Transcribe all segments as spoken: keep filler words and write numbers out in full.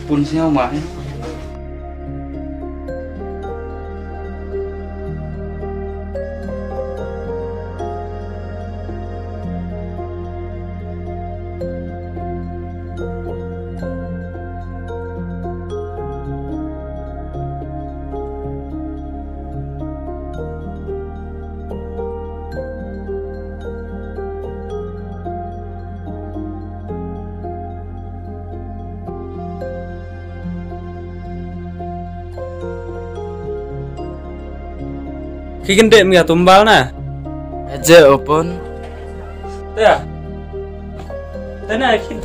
Pun sñiaw mai. Ki kyndit mya tumbal na. Aje opon. Te. Te na ki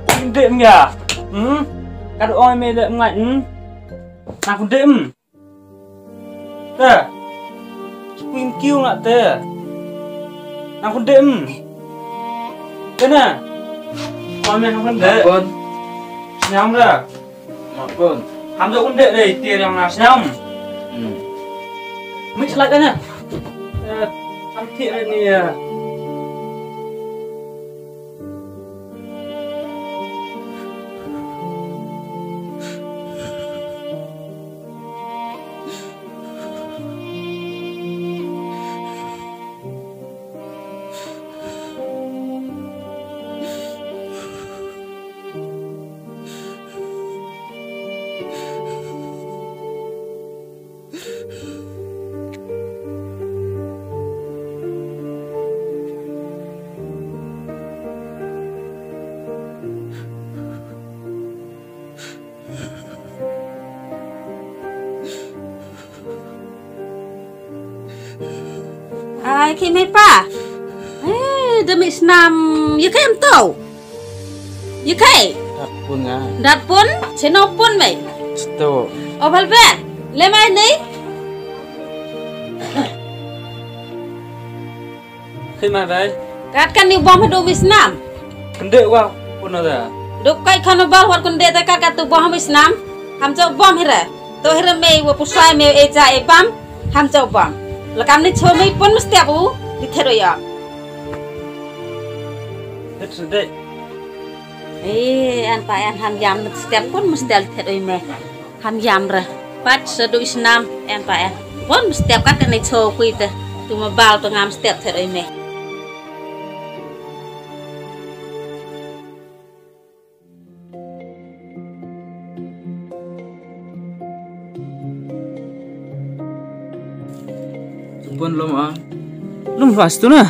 kyndit mya. Hmm? Ka do oi me le ngai. Hmm? Na kyndit. Hmm? Te. Kuin kiu nga te. Nang kun dem. Te na. Kon me nang kun de. Kon. Sñiaw ra. Ma kon. Ham jo kun de de ti yang na sñiaw. Hmm. Mix la ka na. Eh, ham ti ni ya. Ai, ki mei pa. Eh, demi snam, ye kai em tau. Ye kai. Dat pun nga. Dat pun, cheno pun mei. Sto. O bal be. Le mai ni. Khit mai bai. Kat kan ni bom hadu mi snam. Kende wa pun ada. Duk kai khano bal wat kende te kat kat tu bom mi snam. Ham chok bom hira. To hira mei wa pusai mei e cha e bam. Ham chok bom. Lakam ni cho mei pun mesti apu. Di thedo ya. Hit sede. Eh, an pa an ham yam mesti pun mesti al thedo mei. Ham yam re. Pat sedu isnam en pa en. Pon step kat kane cho kui te. Tu ma bal tu ngam step ther oi me. Pon lom a. Lom fast tu na.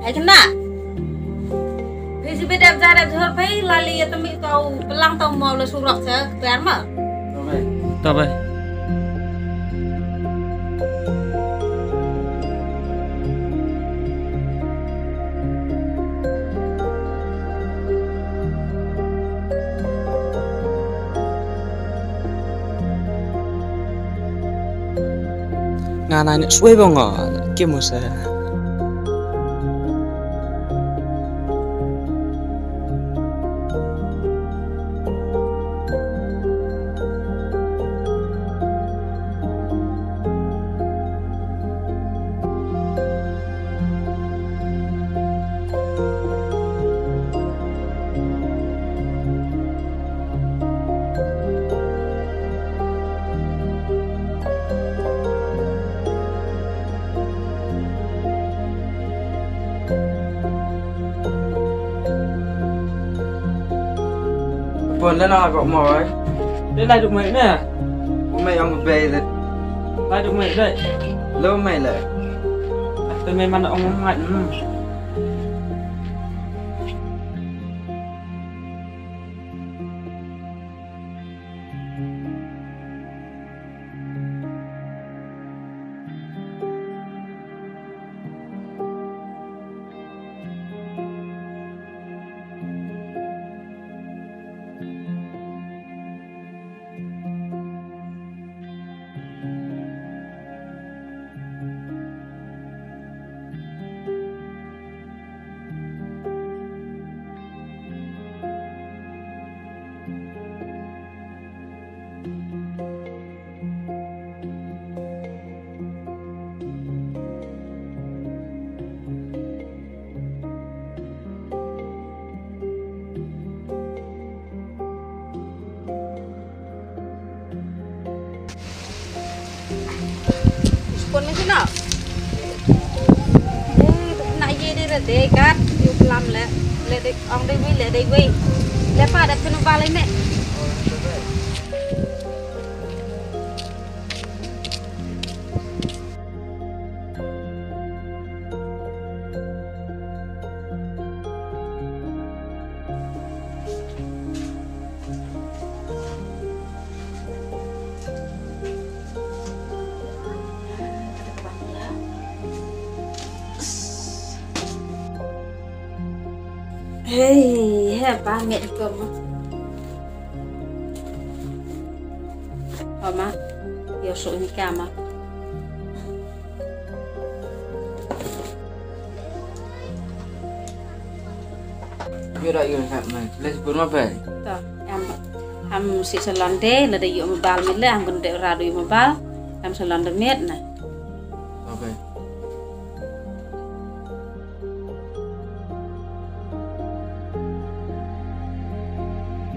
Ai kena. Phi si bedap jadap jhor phi lali ya temi tau pelang tau mau le surok se per ma. Tabai. Nga na ni sui bong o ki musa. Pon le na ko mo ai. Le lai du mai ne. Mai ang bei le. Lai du mai le. Lo mai le. Te mai man ong mai. Hmm. Pun mesti nak. Eh, nak ye dei re dei kat, yu pelam le, le dei ong dei wei, le dei wei. Le pa dei kena bal ini. Hei, he ba nget ko ma. Oma, yo so ni kama. Yo da yo sat mai. Les bun ma bai. To, em, em si salon de, na de yo mobile mi le, em kun de radu yo mobile, em salon de miet na. To bai.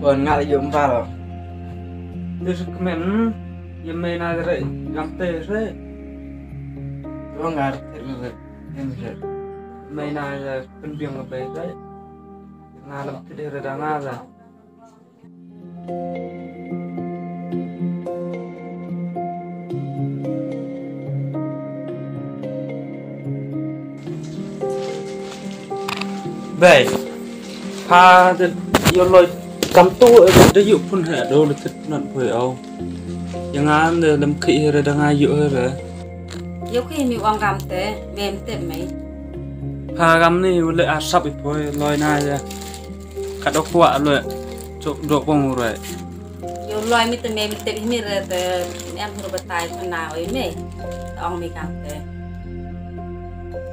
Bon ngal yo mobile. Yo sukmen, yo mai na re, gam te re. Yo ngar te re. Em re. Mai na ya pynbiang ka bai bai. Nga lam tede re da nga la. Bai. Ha de yo loi kam tu de yu pun ha do le tet nan poi au. Yang an de lam ki re da nga yu re. Yo ki mi wang kam te, mem te mai. Ha kam ni u le asap i poi loi na ya. Ka dok kwah loi. Chok dok bang urai. Yo loi mi te mem te mi re te em ru batai khana oi me. Ong mi kam te.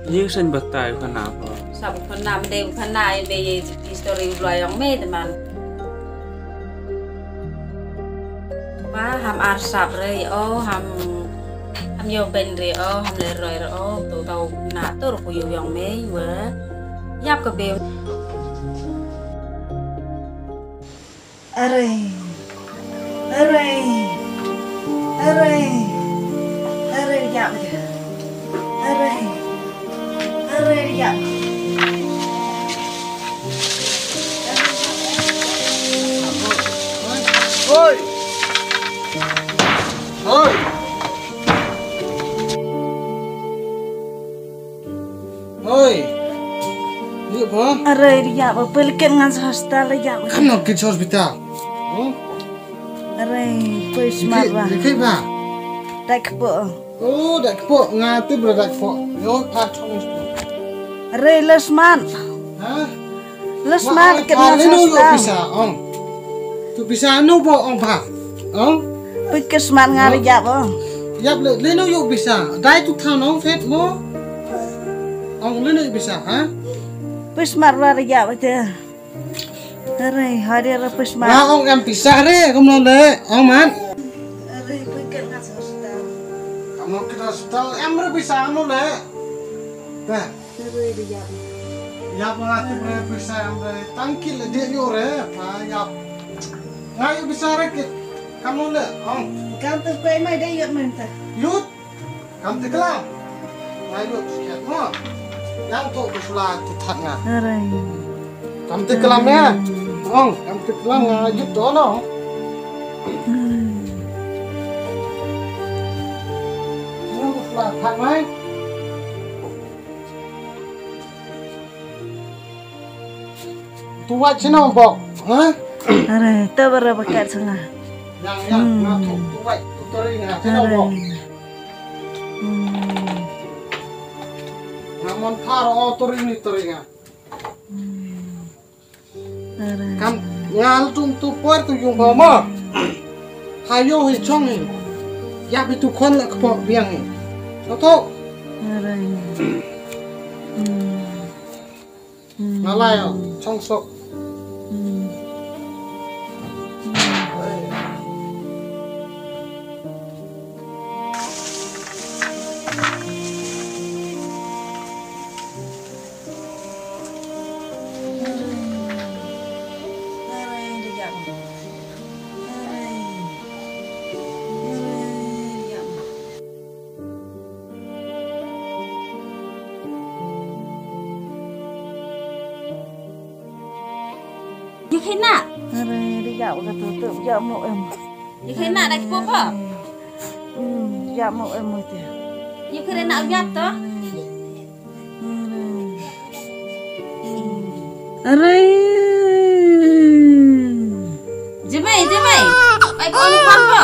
Ni sen batai khana ko. Sap khana me de khana i me ye history loi ong me te man. Ba ham ar sap re o ham ham yo ben re o ham le roi re o to tau na tur ku yu yong me wa yap ka be. Are. Are. Are. Are yap. Are. Are yap. Oi. Oi. Oi. Ni apa? Are ri ya ba pel ken ngan sa hospital ya ba. Kan no kin hospital. Oh. Are poi smart ba. Ni kai ba. Tak po. Oh, dak po nga tu bra dak po. Yo pa chong. Are le smart. Ha? Las mar ke na sa sta. Pisa ong. Tu pisa no bo ong pha. Ong. Pui ke smart ngar ya bo. Yap le le no yo pisa. Dai tu than ong fet mo. Ong le no pisa ha. Pui smart ra ya ba te. Re ha de ra pui smart. Wa ong em pisa re kom no le. Ong man. Re pui ke na sa sta. Kam no ke na sta em re pisa no le. Te. Yap nga ti bre pisa em bre tangkil le dia yo re pa yap. Nga yo bisa re kit. Kamu le ong. Kam tu kai mai dei yut menta. Yut. Kam ti kelam. Nga yut siat mo. Yang tu bisula tu thak nga. Arai. Kam ti kelam ya. Ong, kam ti kelam nga yut tu no. Yang bisula thak mai. Tu wait sino bok, ha? Are, ta bara bakat sanga. Yang yang nga tu tu wait tu teri nga sino bok. Hmm. Nga mon thar o teri ni teri nga. Hmm. Are. Kam ngal tum tu por tu yung boma. Hayo hi chong hi. Ya bi tu kon la kpo biang hi. Toto. Are. Hmm. Nalai chong sok. Ïa khie na. Are, ri ïa u ka tu tu, ïa mo em. Ïa khie na da ki popo. Hmm, ïa mo em mo te. Ïa khie na u ïap to. Are. Jemai, jemai. Ai ko ni khwan po.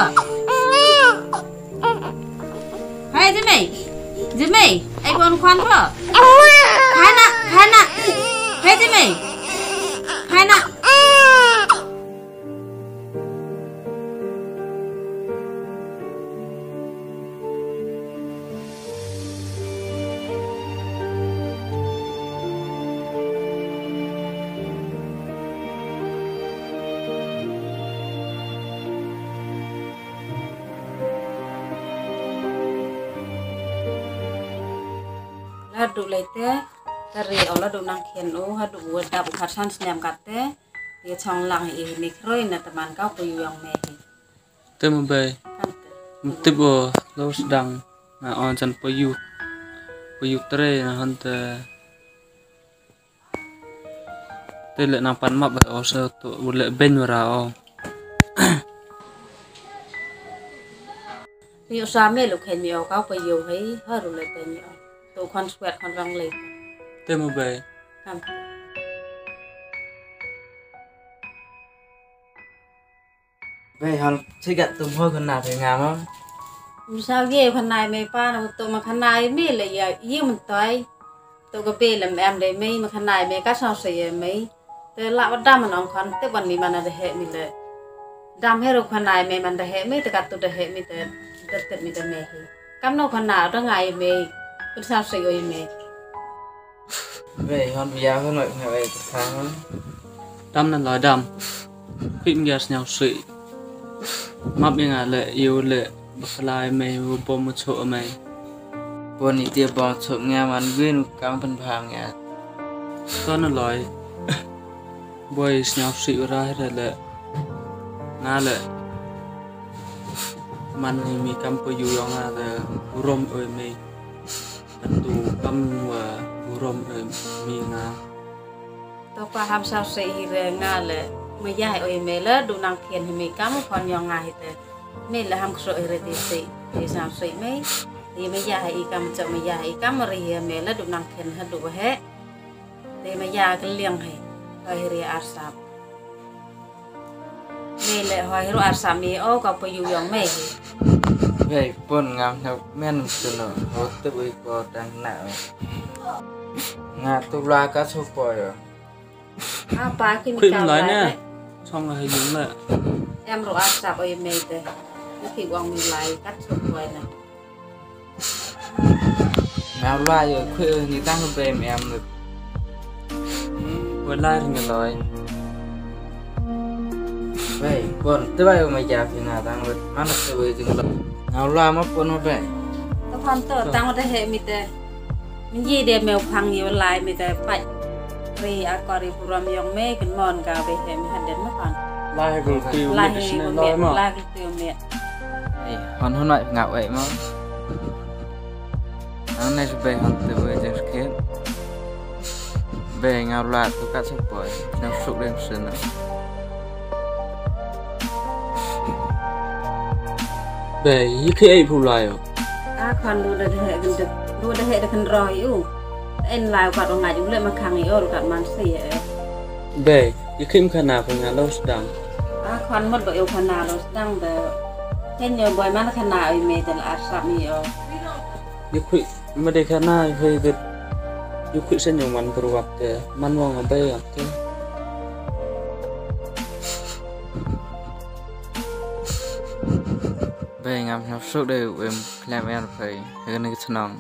Hai Jimmy. Jimmy, ai ko khwan po. Hai na, hai na. Hai Jimmy. Hai na. La duh lei te, ka ri o la duh nang khian u, ha duh u dap u khat san snem kat te, ïa chong lang i ni khroi na teman kau ku yong me hi. Te mo bei. Kan te. Mtip o, lo sdang, na on san po yu, po yu tre na han te. Te leh nang pan map o sa to u leh ben wara o. Ni u sa me lu khen mi o kau pa yu hei ha ru leh ben o. To khon swet khon rang leh. Te mo bei. Kam. Bei hon sigat tum ho khana phi nga mo. Misa ye khana me pa na to ma khana me le ya ye mun toi. To ka be lem em de me ma khana me ka sa se ye me. Te la wa dam an ong khon te ban ni mana de he mi le. Dam he ru khana me man de he me te ka tu de he mi te de te mi de me he. Kam no khana da ngai me. Kun sa se yo me. Bei hon bia hon noi ngai wei ka hon. Dam na la dam. Khwim gas nyau sui. Map ïa nga le ïa u le bakhlai mei u bom u chok mei. Pon i tia bom chok nga man gwin u kang pen bha nga. Ton na loi. Boi snyau sui u rai re le. Nga le. Man hi mi kam po yu yong nga le u rom oi mei. Atu kam wa burom em mi nga. To pa ham sa se hi re nga le. Me ya oi me le du nang kien hi me kam khon yong nga hi te. Me le ham kso hi re ti se. Ti sa se me. Ti me ya i kam cho me ya i kam ri hi me le du nang kien ha du he. Ti me ya ke liang he. Ka hi re arsap. Me le hoi hru arsap mi o ka pa yu yong me hi. Bei pon ngam hok men suno. Ho tu ui ko tang na. Nga tu la ka su po yo. Apa ki mi ka lai ne. Song la hi yung le. Em ru arsap oi me te. Ki wang mi lai ka su po na. Nga u lai ïa khwai ni tang bei me am lut. Wa lai ring loi. Bei pon te bai ma ja phi nga tang lut. Man te bai jing loi. Nga u lai ma pon ma bei. To kham to tang da he mi te. Min ji de me u phang ïa u lai mi te pai. Ri a kor i burom yong me kan mon ka bei he mi han den ma pon. Lai gu ti u lai mi sne loi ma. Lai gu ti u mi. Ei, hon hon ai ngau ei mo. Ang nai su bei hon tu bei jeng sket. Bei ngau la tu ka su poi. Nang suk deng sen. Bei, yi ke ei pu lai o. A khan du da he kan du da he da kan roi u. En lai kat ngai u le ma khang i o kat man si e. Bei, yi kim khana pu nga lo sdang. A khan mot ba u khana lo sdang da. Ken yo boi man khana oi me tel arsap mi o. Yu khui ma de khana yu khui de. Yu khui sen yu man berwap te man wang be ap te. Be ngam hap suk de em klem en phai. Hene ke chnong.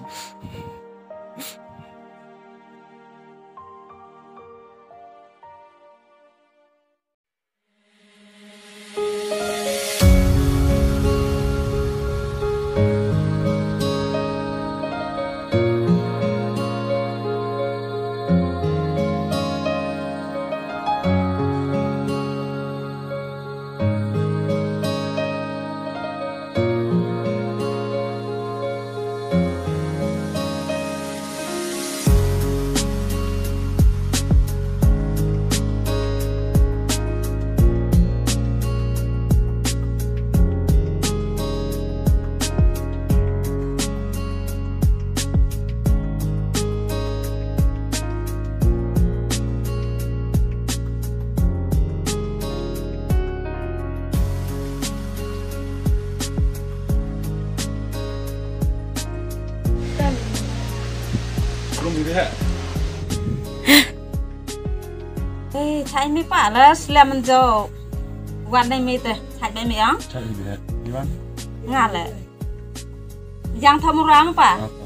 Ni deh. Eh, chai mi pa la slem jo. Wan dei mi te, chai be mi ang. Chai mi deh. Ni wan. Nga le. Yang thamu rang pa. Apa?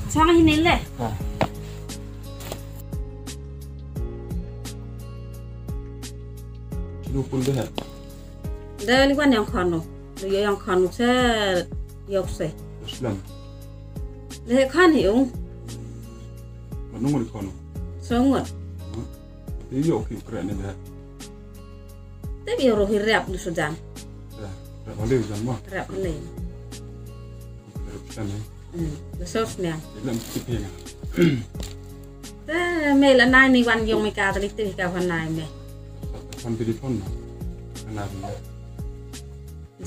Chang hi ni le. Ha. Lu pun deh. Dei li wan yang khon no. Lu yo yang khon no se yok se. Islam. Le khon hi ung. Manu ngul khon no. So ngut. Ti yo ki kre ne deh. Te bi ro hi rap ni sudan. Ya, rap le jan ma. Rap le. Rap kan ni. Hmm, le sos ne. Lam ki pe na. Te me la nai ni wan yong mi ka tali te ka wan nai me. Kan bi di phone na. Kan na.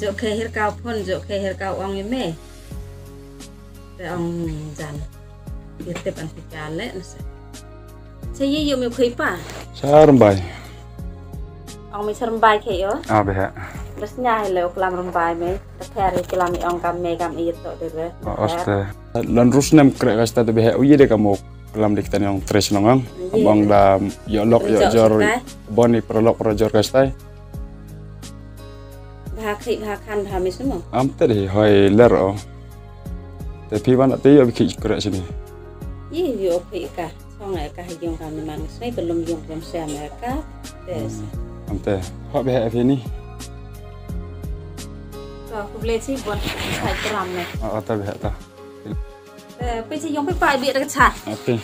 Jo khe hir ka phone, jo khe hir ka ong me. Te ong jan. Ite pan ti ka le na se. Che ye yo me khoi pa. Sar bai. Ong me sar bai khe yo. Ah, be ha. Bas nya he le klam rum bai me. Te kher klam ong kam me kam ye to de be. Oh, oste. Lan rus nem kre ka sta de be ha. Uye de ka mo klam de kita ong tres nong ang. Ye. Bang da yo lok yo jor. Boni pro lok pro jor ka sta. Bha khik bha khan bha me sumo. Am te de hoi ler o. Te phi ban te yo bi khik kre sini. Ye yo khik ka. Song e ka ha yung ka ni man. Sai ka lum yung lum se me ka. Te. Am te. Ho be ha phi ni. Ka ku ble si bon sai kram me. Ah, ta be ha ta. Te pe si yung pe pa bi da ka cha. Ate.